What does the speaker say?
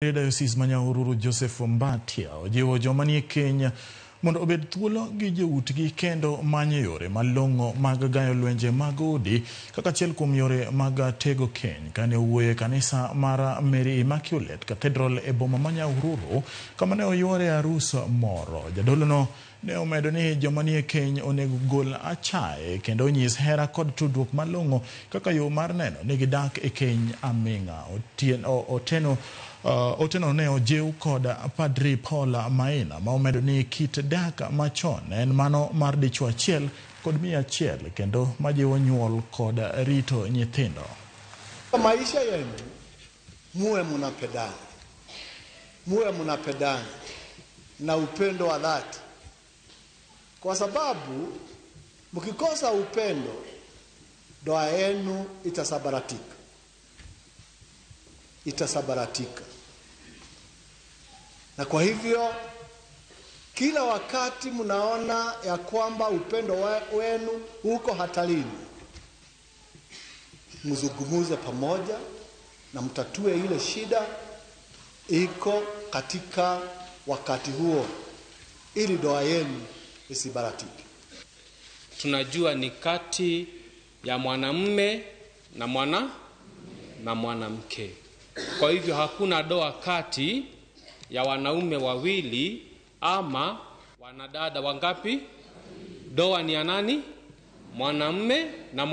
Diocese ma Nyahururu Joseph Mbatia ojiwo joma nie keny mondo obed thuolo gi joutgi kendo manyo yore malong'o mag gayo lwenje mag udi kaka achiel kuom yore mag tego keny. Kane owuoyo e kanisa mar Mary Immaculate Cathedral e boma ma Nyahururu kama ne oyuore arus moro, jadolono ne omedo ni joma nie keny onego gol achaye kendo onyis hera kod tudruok malong'o kaka yo mar neno ni gidak e keny aming'a. Oteno ne ojiw kod Padri Paul Maina ma omedo ni kit dak machon en mano mar dichuo achiel kod miyo achiel kendo majiwo nyuol kod rito nyithindo. Maisha yenu muwe munapendana, muwe munapendana na upendo wa dhati, kwa sababu mkikosa upendo ndoa yenu itasabaratika, itasabaratika. Na kwa hivyo kila wakati mnaona ya kwamba upendo wenu uko hatarini, mzungumuze pamoja na mtatue ile shida iko katika wakati huo, ili ndoa yenu isibaratike. Tunajua ni kati ya mwanamume na na mwanamke. Kwa hivyo hakuna doa kati ya wanaume wawili ama wanadada wangapi? Doa ni ya nani? Mwanamume na